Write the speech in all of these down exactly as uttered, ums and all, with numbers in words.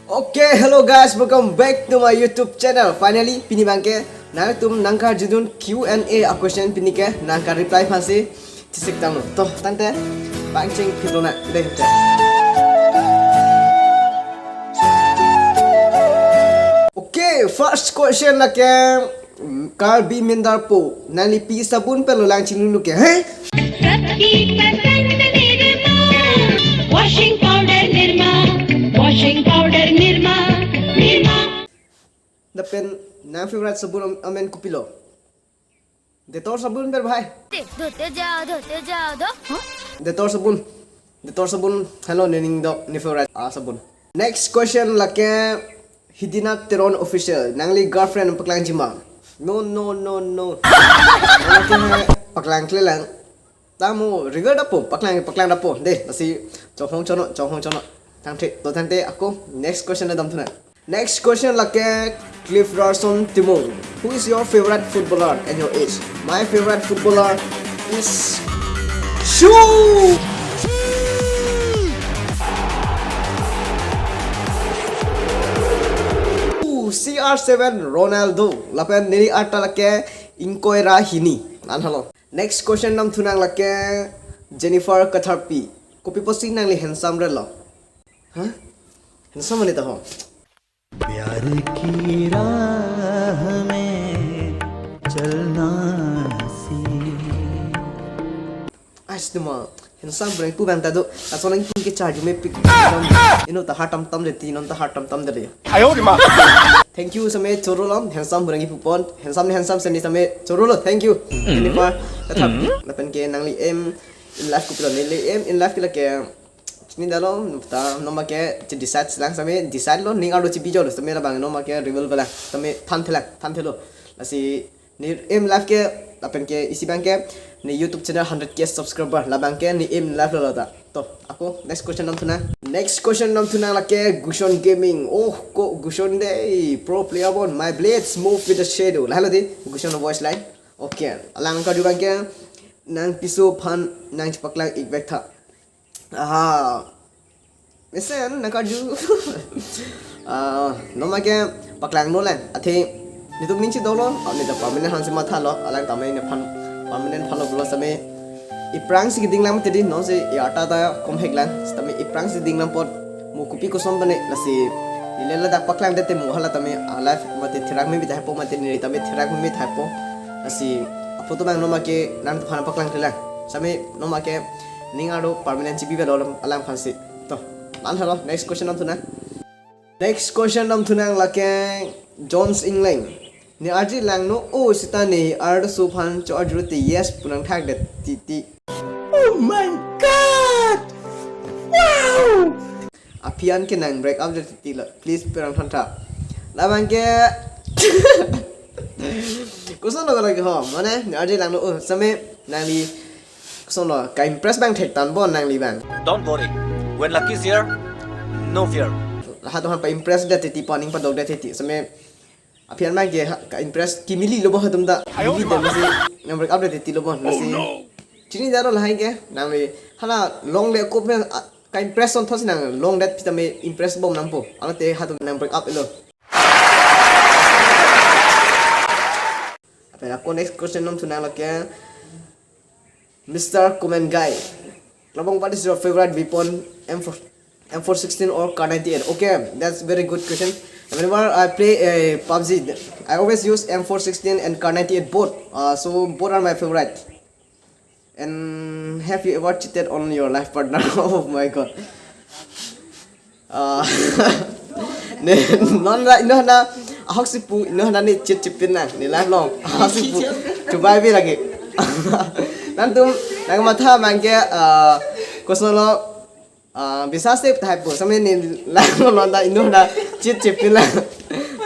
Okay, hello guys, welcome back to my YouTube channel. Finally, pini abangke nangtum nangkarjudun Q and A a question, pini ke nangka-reply aphansi chesik tanglo. To, tangte pangcheng phit lonang dei te. Okay, first question lake, Karbi Mindarpo, nangli pi sabun pen lo lang chinglulu ke, he? Sabki pasand Nirma, washing powder Nirma, washing powder Nirma, Nirma. Lapen nang favorite sabun am-, amen kopilo? Dettol sabun pen, bhai. धोते जाओ, धोते जाओ, धो। Dettol sabun. Dettol sabun. Hello, nening dok, ne favorite a sabun. Next question lake Hidina Teron Official. Nangli girlfriend paklangji ma? No, no, no, no. Nangli ke paklang klelang. Tamo regal dapo, paklang, paklang dapo. Dei, lasi chonghong chono, chonghong chono. Tangte, to tangte ako next question damthu nang. Next question lake Cliff Rarson Timung. Who is your favorite footballer and your age? My favorite footballer is Shu! C R seven Ronaldo. Lapen neli arta lake Ingkoi Ra Hini. Nan halo. Next question damthu nang lake Jennifer Katharpi. Kopi pusi nangli handsome relo? Huh? Handsome ani ta ho. प्यार की राह में चलना सीख। Ais, duma handsome bureng pu bang ta do. Lason nangkin ke charge me pick. Ino ta heart tam tam de ti, non ta heart tam tam de. Ayo, dima. Thank you same choro lom, handsome bureng pu pon. Handsome ni handsome seni same choro lo. Thank you. Jennifer Katharpi. Lapen ke nangli aim in life kopilo? Neli aim in life ke lake, chini dalo, ta noma ke che decide lang same decide lo, ning arlo che bijolo same, labang noma ke reveal velang same, than thelang, than thelo. Lasi ne aim life ke, lapen ke isi abangke ne YouTube channel hundred K subscriber, labangke ne aim life lo ta. To, ako next question damthu nang. Next question damthu nang lake Gushon Gaming. Oh, ko Gushon dei, pro player bon. My blades move with the shadow. Lahelo dei, Gushon voice line. Okay, alang karju abangke, nang piso aphan nangchepaklang-ik vek tha. Aha. Mesen nangkarju. Ah, noma ke paklangno lang. Athe netum ning chidolo, ah, ne ta permanent aphansi mathalo, alang tame nephan permanent aphan lo pulo same. Iphrangsi keding lang tedi, non si i arta ta komhek lang. Sitame iphrangsi ding lang apot mo kopi koson bane, lasi neli ladak paklang det te mo hala tame, ah, life mate therak meme thaipo, mate neli tame therak meme thaipo. Lasi apot abang noma ke nangtumphan paklang klelang. Same noma ke ning arlo permanent chibi velo alam, alam aphansi. To, man halo, next question damthu nang. Next question damthu nang lake Jones Ingleng. Ne arje langno o sita ne arloso aphan cho-arju te yes pu nangthak det titi. Oh my God! Wow! Aphi an ke nang break up det titi lo. Please perang thantha. Labangke koson lo lake ho. Mane ne arje langno o same nangli koson lo, ka-impress abang thektan bon nangli abang. Don't worry. When luck is here, no fear. Lahai atum aphan pa-impress det titi, pa-aning padok det titi. Same aphi an abangke ha, ka-impress kimili lo bo hatum ta. Ayo, mili ma. Dem si nang break up det titi lo bo. Oh, lasi no. Chini dalo lahai ke, nangli hala long le ko pen, ah, ka-impress son thotsi nang long det sitame impress bom nangpo. Alote hatum nang break up-lo. Lapen ako next question damthu nang lake Mister Comment Guy. Labang, what is your favorite weapon? M four, M four sixteen or Kar ninety-eight? Okay, that's very good question. Whenever I play a PUBG, I always use M four sixteen and Kar ninety-eight both. Uh, so both are my favorite. And have you ever cheated on your life partner? Oh my God. Ah, ne, non la, inut aphan ahok si pu, inut aphan ne cheat chepin nang, ne life long. Ahok si pu, chubai bi lagi. Nangtum, nang matha abangke, ah, koson lo, ah, bisas te thaipo, same ne life long non ta inut aphan cheat chepin nang.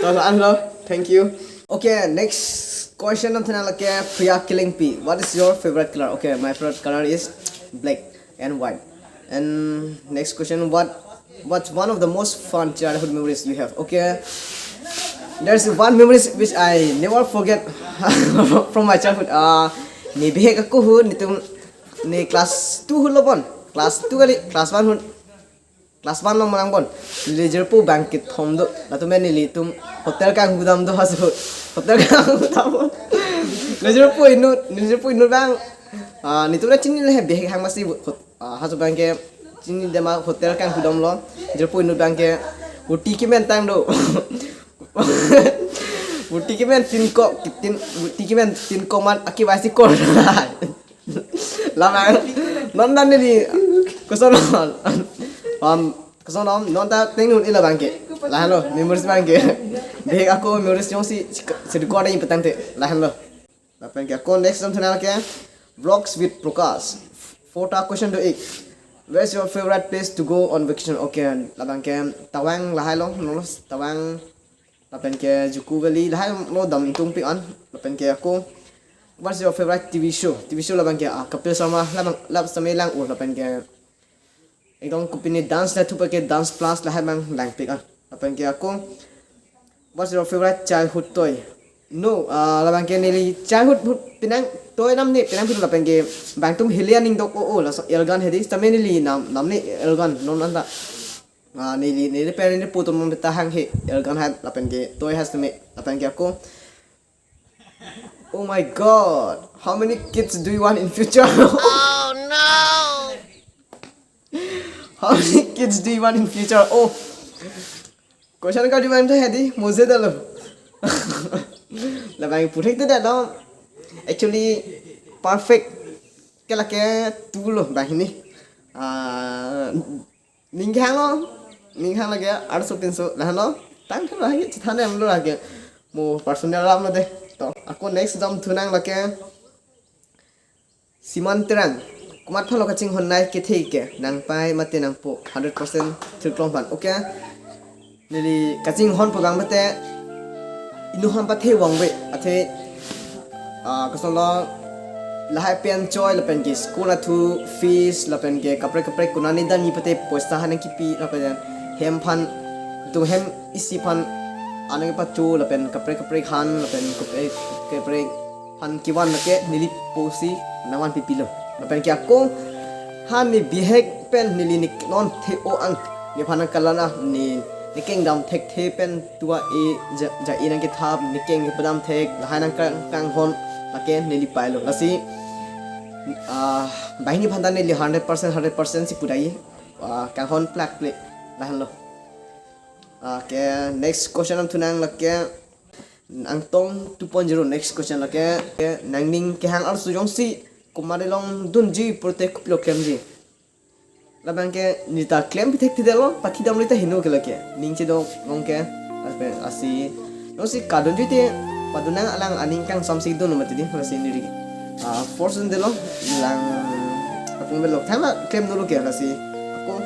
To, an lo, thank you. Okay, next question damthu nang lake Priya Kilingpi. What is your favorite color? Okay, my favorite color is black and white. And next question, what, what's one of the most fun childhood memories you have? Okay, there's one memories which I never forget from my childhood. Uh, ne bihek ako hu, netum ne class two hu lo bon, class two kali, class one hu. Class one along manang bon. Neli jirpo abang kethom do. Latum nelitum hotel kanghu dam do haso. Hotel kanghu dam. Neli jirpo inut, neli jirpo inut abang. Ah, nelitum na chinine he bihek hang masi hot-, ah, haso abang ke chinine ma hotel kanghu damlo. Jirpo inut abang ke uti kemen tang do. Uti kemen tin ko, tin, uti kemen tin ko man aki baisi ko. Labang, non dan neli, koson non. Um, koson non, non ta tengnun ila abang ke. Lahenlo, memories abang ke. Bihek ako memories jongsi, si record ni petang te. Lahenlo. Lapen ke ako next dam thunang ke. Vlogs with Prakash. Four ta question do ik. Where's your favorite place to go on vacation? Okay, labang ke Tawang lahailo, non Tawang. Lapen ke Juku Valley, lahailo dam tungpi an. Lapen ke ako, what's your favorite T V show? T V show labang ke, ah, Kapil Sharma, labang, lap samai lang ur, lapen ke ekdom kopine dance la thupa ke Dance Plus lahai abang langpik an. Lapen ke ako, what's your favorite childhood toy? No, ah, labang ke neli childhood hu-, penang toy nam ne, penang pin lapen ke abang tum hili aning dok o o, laso air gun hedi, sitame neli nam, nam ne air gun, non anta. Ah, neli, neli parent neli putum neli tahang he, air gun hai, lapen ke toy hai sitame, lapen ke ako. Oh my God, how many kids do you want in future? Oh no! How many kids do you want in future? Oh, question ka demand hai di, mujhe dalo. Labang puthek te dalo. Actually, perfect ke lake two lo abang hini. Ah, ning kehang lo, ning kehang lake arso pinso, lahenlo, tang thang lake, chithan em lo lake. Mo personal alam lo de. To, ako next dam thunang lake. Siman Terang, komat aphanlo kachinghon nai kethe ke, nangpai mate nangpo, hundred percent thirklong aphan. Okay. Neli kachinghon pu abang mate, inut aphan pathe vangve, athe, ah, koson lo, lahai pen choi, lapen ke school athu fees, lapen ke kaprek kaprek konane dani pate poisa hanang kipi, lapen hem aphan, tu hem isi aphan, anang pachu, lapen kaprek kaprek han, lapen kaprek kaprek aphan kevan lake neli pusi nangvan pipilo. Lapen ke ako, ha ne bihek pen neli ne non the o an, nephan nangkalang a, ne, ne kengdam thekthe pen tua e ja, ja e nangkethap, ne keng padam thek, lahai nangkang, kanghon, lake neli pailo. Lasi, ah, banghini aphan ta neli hundred percent, hundred percent si pudai, ah, kanghon plak ple, lahenlo. Okay, next question dam thunang lake, Angtong two point zero, next question lake, nangning kehang arso jongsi komat along dunji pulote kopilo klemji? Labang ke neta klem pithek thidelo, pathi damlo ta heno ke lake. Ning chedok long ke, aspe, asi, jongsi kadunji te, padun nang alang aning kangsam si dun mati di, lasi neli. Ah, force dundelo, lang, apung belok, thang la klem dolo ke, lasi. Ako,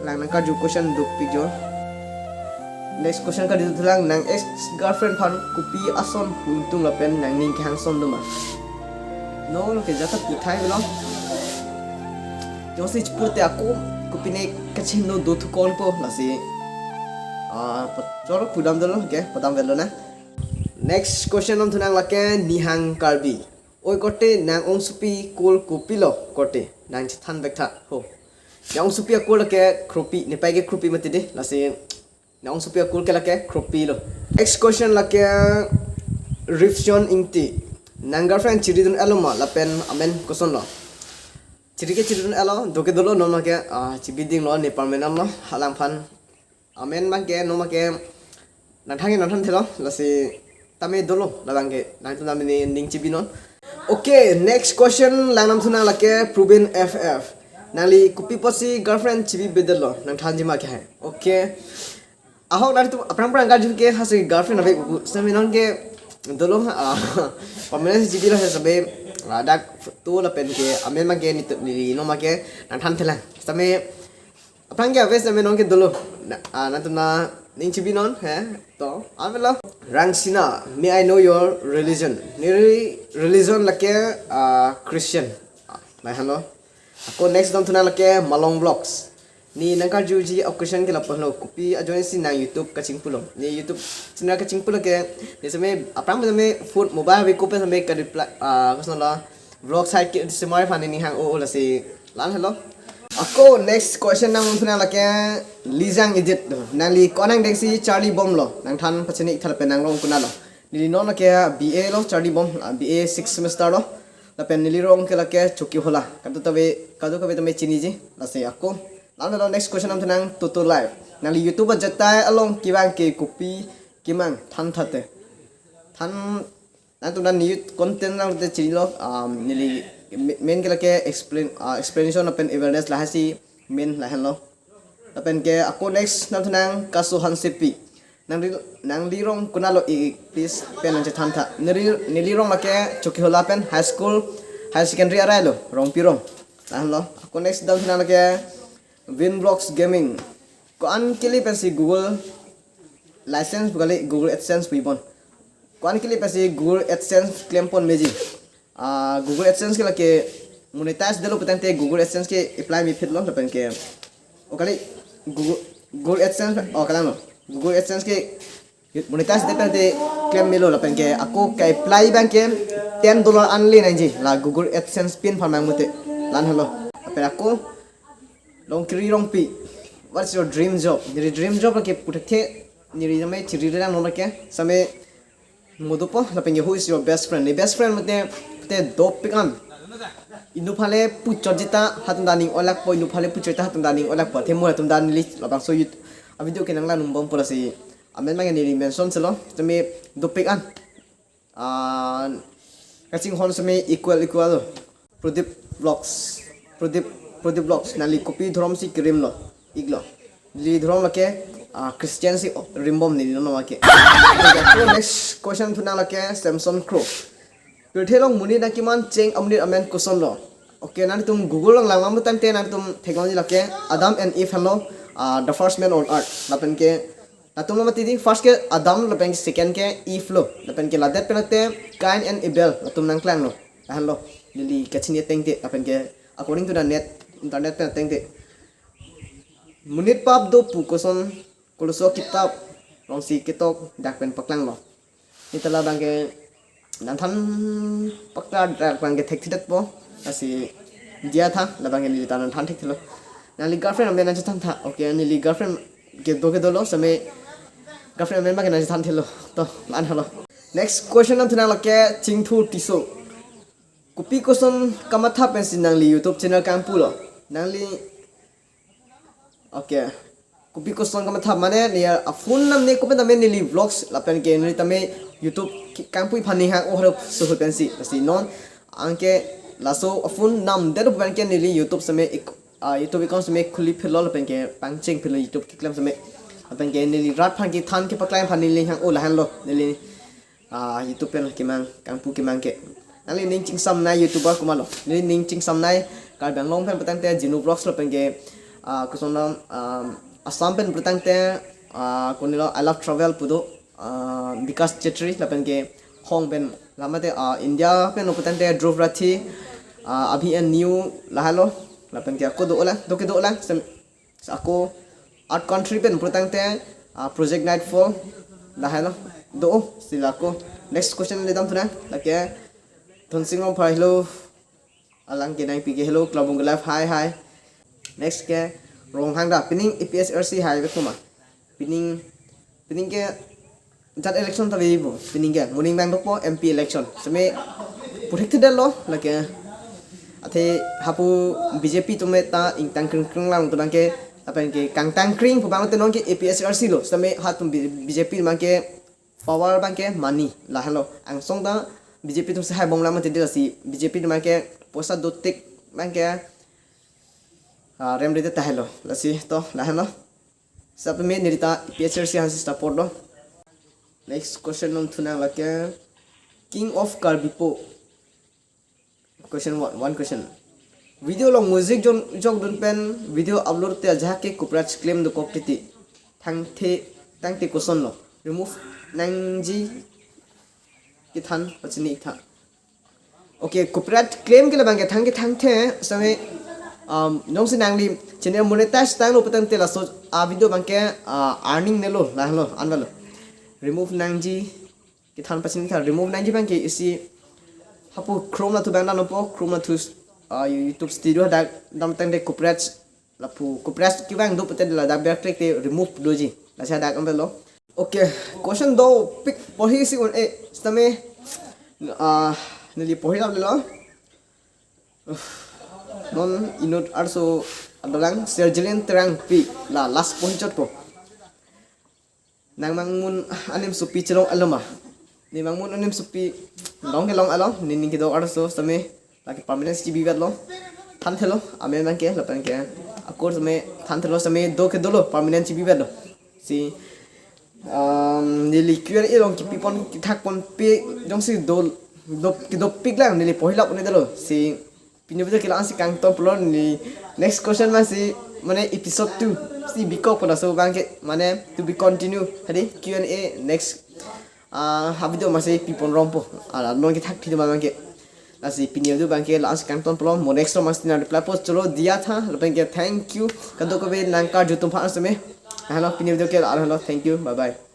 lang nangkarju question dopik jo. Next question kali thulang, nang ex girlfriend aphan kopi ason hu ingtung lapen nangning kehang ason doma? No, no ke jata puthai belong. Jongsi chipurte ako kopine kachinlo do thukon po lasi. Ah, pa-, choro pudam dolo ke, padam velo na. Next question dam thunang lake Nihang Karbi. Oi korte, nang ongsopi akul kopilo korte, nang chethan vek tha ho. Nang ongsopi akul lake Kropi, nepai ke Kropi mati de, lasi nang ongsopi akul ke lake Kropi lo. Next question lake Rifshion Ingti. Nang girlfriend chiridun elo ma lapen amen koson lo? Chiri ke chiridun elo, do ke dolo, non ma ke, ah, chibiding lo, ne permanent lo, halangphan. Amen abang ke, non ma ke, nangthang nangthan thelo, lasi tame dolo, labang ke, nangtum tame ne ning chibinon. Okay, next question, lang dam thunang lake Proven F F. Nangli kopi apotsi girlfriend chibi bedetlo, nangthanji ma ke hai. Okay. Ahok nangtum aphrang aphrang karju ke hasi girlfriend ave ku, sami non ke dolo, ah, permanent chibilo hai sabe, ah, dak tu lapen ke, amen abang ke nitu nili non ma ke, nangthan thelang. Sami aphrang ke ave sami non ke dolo. Na, ah, nangtum na ning chibinon, he? To, avelo. Rangsina, may I know your religion? Neli religion lake, ah, Christian. Ah, lahelo. Ako next dam thunang lake Malong Vlogs. Ne nangkarjuji occasion ke lapu-an lo, kopi ajoine si nang YouTube kachingpulo? Ne YouTube channel kachingpulo ke, ne sami aphrang sami phone mobile ave ko pen sami ka reply, ah, koson lo, vlog side ke sami aphan ne ning hang o o lasi lahelo. Ako next question nangthu nang lake Lijang Edit do. Nangli ko-an angdengsi charlibomlo? Nangthan pachini-ik tha lapen nangrong konatlo? Neli non lake B A lo, charlibom, ah, B A sixth semester lo. Lapen neli rong ke lake Chokihola. Kadokave, kadokave tame chiniji. Lasi ako. Lalo next question nangthu nang Toto Life. Nangli YouTube ajatai along kevang ke kopi kemang thantha te? Than nangtum nang youth content nangte chinilo, um, neli main ke lake explain, uh, explanation lapen awareness lahai si main lahenlo. Lapen ke ako next nangthu nang Kaso Hansepi. Nangli, nangli rong konatlo, i, please pen nangchethantha. Neli, neli rong lake Chokihola pen high school, higher secondary arai lo, Rongpi rong. Lahenlo. Ako next nangthu nang lake Win Vlogs Gaming. Ko-an kali pensi Google license pu kali, Google AdSense pu ibon. Ko-an kali pensi Google AdSense klempon meji? Ah, Google AdSense ke lake monetize detlo putangte Google AdSense ke apply mepitlo lapen ke. O kali Google, Google AdSense, o kalang lo. Google AdSense ke monetize det putangte klem melo lapen ke ako ke-apply abang ke ten dollar anle nangji la Google AdSense pin phan mang mute. Lahenlo. Lapen ako Longkiri Rongpi, what's your dream job? Neli dream job lake puthekthe, neli tame chiri rang non lake, same mo dopo, lapen ke who is your best friend? Neli best friend mate, mate dopik an. Inut aphale puchotji ta hatum ta ning olakpo, inut aphale puchotji ta hatum ta ning olakpo. Athe mo hatum ta neli labangso youth a-video ke nanglang nungbompo lasi amen abang neli mention selo, tame dopik an. Ah, kachinghon seme equal equal lo. Prodip Vlogs. Prodip, Prodip Vlogs. Nangli kopi dhorom si kerimlo? Iklo. Neli dhorom lake, ah, Christian si, oh, rimbom neli non lake. Next question thu nang lake Samson Crow. Pirthe along monit nangkeman cheng amonit amen kosonlo? Okay, nangtum Google along lang mutangte nangtum theklongji lake Adam and Eve henlo, ah, the first man on earth. Lapen ke latum lo mati di, first ke Adam lapen second ke Eve lo. Lapen ke ladet penate Cain and Abel latum nangklanglo. Lahenlo. Neli kachini ateng te, lapen ke according to the net, internet pen ateng te. Monit pap do pu koson Koloso kitap rongsi ketok dak pen paklanglo. Neli ta labang ke nangthan pakla dak abang ke thekthedetpo. Lasi diya tha, labang ke neli ta nangthan thekthelo. Nangli girlfriend amen nangchethantha. Okay, neli girlfriend kedo kedolo, seme girlfriend amen abang ke nangchethanthe lo. To, lahenlo. Next question nangthu nang lake Chingthu Tisso. Kopi koson kamatha pensi nangli YouTube channel kangpulo? Nangli, okay. Kopi koson kamatha mane neli aphone namne kopin tame neli vlogs lapen ke neli tame YouTube ki-, kangpui aphan ning hang-o haro suhu pensi. Lasi non anke laso aphone namdet pu penke neli YouTube seme ik-, ah, YouTube account seme khuli philo lapen ke pangcheng philo YouTube keklem seme. Lapen ke neli rat aphan kethan kepaklang aphan neli hang-o lahenlo. Neli ah, YouTube pen kemang, kangpu kemang ke. Nangli ning chingsamnei YouTuber komatlo? Neli ning chingsamnei Karbi Anglong pen putangte Jinu Vlogs lapen ke, ah, koson nam, ah, Assam pen putangte, ah, konilo I Love Travel pu do, ah, Bikash Chetri lapen ke hong pen lamate, ah, India pen putangte Dhruv Rathi, ah, Abhi and New lahenlo lapen ke ako do-olang, do kedo-olang sem- Sa ako out country pen putangte, ah, Project Nightfall lahenlo do-o si la ako. Next question neli damthu nang lake Dhonsing Rongphar, hello. Alang ke nangpi ke hello, Klabung ke live, hi hi. Next ke Ronghang da, pining A P H L C hai be kuma. Pining, pining ke jat election ta vepo, pining ke morning bang dokpo M P election. Seme puthekthedetlo lake. Athe hapu B J P atum ta ingtang kring kring lang tu abang ke, lapen ke kangtang kring pu abang te non ke A P H L C lo. Seme hatum B-, B J P abang ke power abang ke money lahenlo. Angsong ta B J P atum sehai bom lang mati dela si B J P atum abang ke poisa dotik abang ke, ah, remre tahelo. Lasi to lahenlo. Sap me neli ta A P H L C aphansi support lo. Next question nangthu nang lake King of Karbipo. Question one, one question. Video along music jon jokdun pen video upload te ajahak ke copyright claim dokok titi. Thangthe, tangte kosonlo? Remove nangji kethan pachini-ik tha. Okay, copyright claim ke labang ke thang ke thangthe, same, um, jongsi nangli channel monetize tanglo putangte laso a-video abang ke, ah, earning nelo, lahenlo, anvalo. Remove nangji kethan pachini tha, remove nangji abang ke isi hapu Chrome nathu abang dampo, Chrome nathu, ah, YouTube Studio hadak dam tangte copyright Lapu ko press kevang do pute la dak back click te remove doji. Lasi dak am lo. Okay, question dopik porhi si un-e sitame, ah, neli porhi lap lelo. Non inut arso adolang Sergilin Terangpi la last porhi chotpo. Nang mangmun anim supi chelong aloma. Ne mangmun anim supi long ke long along, ne ning kedo arso sitame lake permanent chibi vet lo. Than thelo, amen bangke, lapen ke akur sitame than thelo sitame do ke dolo, permanent chibi vet lo. Si, um, neli Q and A along kipipon kethakpon pe jongsi do, do, kedopik lang, neli porhi lap un-e dolo. Si, pini video ke la-an si kangton pulo, ne next question masi, mane episode two si bikok pon, laso bangke, mane to be continue, hadi Q and A next, ah, ha video masi pipon rompo, ala non kethak thilo bangke. Lasi pini video bangke la-an si kangton pulo, mo next lo masi na reply post cholo diya tha, lapen ke thank you kadokave nangkarju atum aphan sitame. Hello, pini video ke la-an lo, thank you, bye bye.